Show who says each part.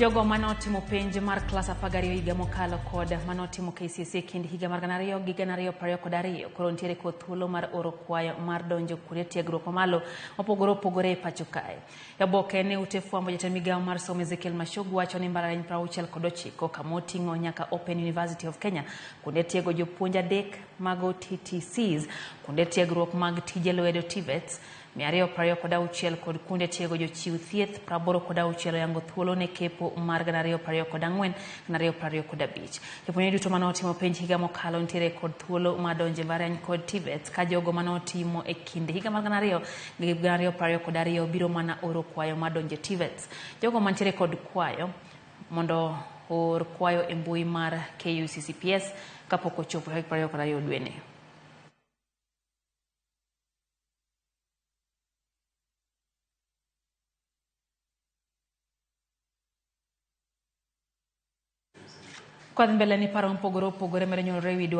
Speaker 1: Jogo mane otimo penj mar klas 12 higa mokalo kod mane otimo KCSE e kind higa mar 2000 gi 2022 koro nitiere kod thuolo mar oro kwayo mar donjo kuonde tiegruok mamalo mopogore opogore e pacho kae. E oboke ne ute fwambo jatend migawo mar somo Ezekiel Machogu wacho ni mbalariany 69 kama oting'o nyaka Open University of Kenya, kuonde tiego jopuonj adek mago TTCs, kuonde tiegruok mag tije lwedo TVETs, 226 kod kuonde tiego jochiw thieth 86 oyango thuolo ne kepo mar 2024 2025. Jopuonjre duto mane otimo penj higa mokalo nitiere kod thuolo mar donjo e mbalariany kod TVETs ka jogo mane otimo e kind higa mar 2000 gi 2022 biro mana oro kwayo mar donjo e TVETs. Jogo mantiere kod kwayo mondo oor kwayo e mbui mar KUCCPS kapok ochopo tarik 22 dweni. Kwadhi mbele ni paro mopogore opogore medo nyuolore e wi dwaro.